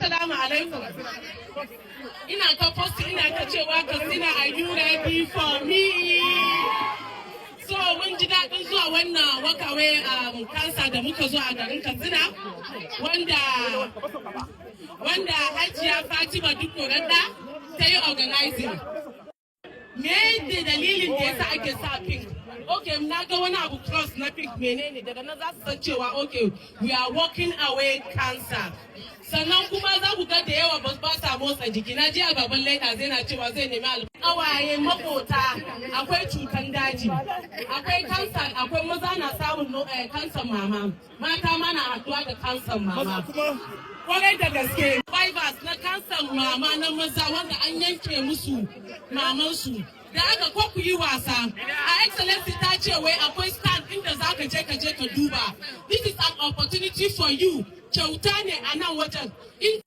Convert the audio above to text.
Assalamu alaikum. Ina ta post, ina ta cewa, "Katsina, are you ready for me?" So mun ji daɗin zuwa wannan walk away cancer da muka zo a garin Katsina, wanda Hajiya Fatima Dikko Radda ta yi organizing. Me da dalilin da yasa ake sa pink? Okay, na ga wani abu cross na pink, menene? Daga nan za su san cewa, okay, we are walking away cancer. Sannan kuma za ku ga da yawa ba sa motsa jiki. Na ji a gaban leda zai na cewa zai nemi kawaye makota. Akwai cutan daji, akwai kansa, akwai maza na samun kansan mama, mata ma na haɗuwa da kansan mama. Kwarai da gaske, survivors na kansan mama na maza wanda an yanke musu mamansu da aka ko ku yi wasa. A Excellency ta ce wai akwai stand inda za ka je ka duba. This is an opportunity for you. Kyauta ne a nan wajen in